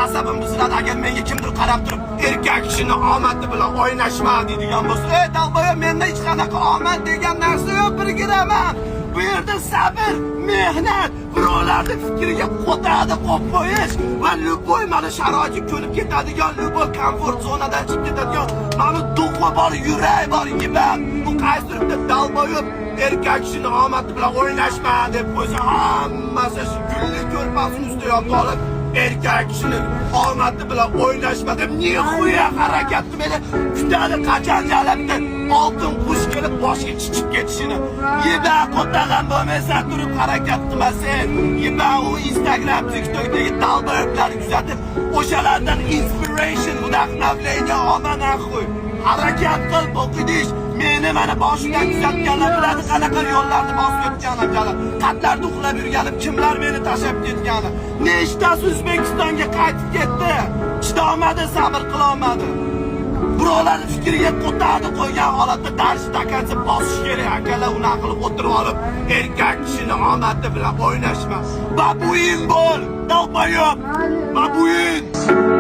Asabim buziladi agar menga kimdir qarab turib, "Erkak kishini omadi bilan o'ynashma", deydigan bo'lsa. Ey долбоёб, menda hech qanaqa omad degan narsa yo'q bir gramm. Bu yerda sabr, mehnat, birovlarni fikriga qo'tadi qo'yib qo'yish va любой mana sharoitga ko'nib ketadigan, любой комфорт zonadan chiqib ketadigan mani дух i bor, yurak bor, yibam. Bu qaysidir bitta долбоёб "Erkak kishini omadi bilan o'ynashma", deb qo'ysa, hammasi shu gulli ko'rpasini ustiga yotib olib, "Erkak kishini omadi bilan o'ynashma", deb нихуя harakat qilmaydi. Kutadi qachon jalabda oltin qush kelib boshiga chichib ketishini. Ебать, qo'tag'an bo'lmaysan turib harakat qilmasang. Ебать, u Instagram, TikTokdagi долбоёб larni kuzatib, o'shalardan inspiration, вдохновление olma, нахуй. Harakat qil, o'qidish. Meni mana boshidan kuzatganlar biladi qanaqa yo'llarni bosib o'tganim, jalab. Qatlarda uxlab yurganim, kimlar meni tashlab ketgani. Nechtasi O'zbekistonga qaytib ketdi. Chidolmadi, sabr qilolmadi. Birovlarni fikriga qo'tadi qo'ygan holatda дальше до конца bosish kerak, akalar. Unaqa qilib o'tirib olib, "Erkak kishini omadi bilan o'ynashma". Babuin bo'l, долбоёб. Babuin.